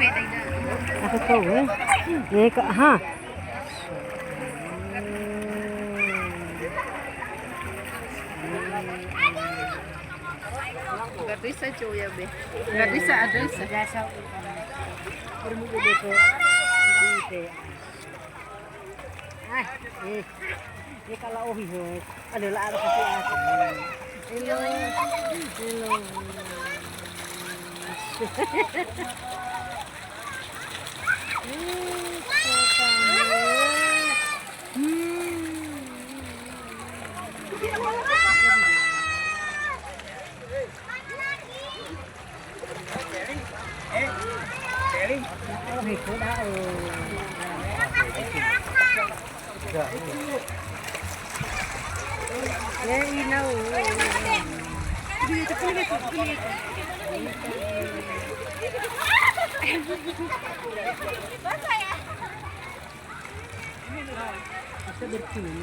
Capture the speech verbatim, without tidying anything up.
Aku tahu, eh. Eh, Kak, ha. Nggak bisa, cuy, ya, Be. Nggak bisa, ada bisa. Biasa. Bermutu betul. Ah, eh. Ini kalau ohi, ho. Ada lah, ada kasih aku. Hello. Hello. Eh, kota. Hmm.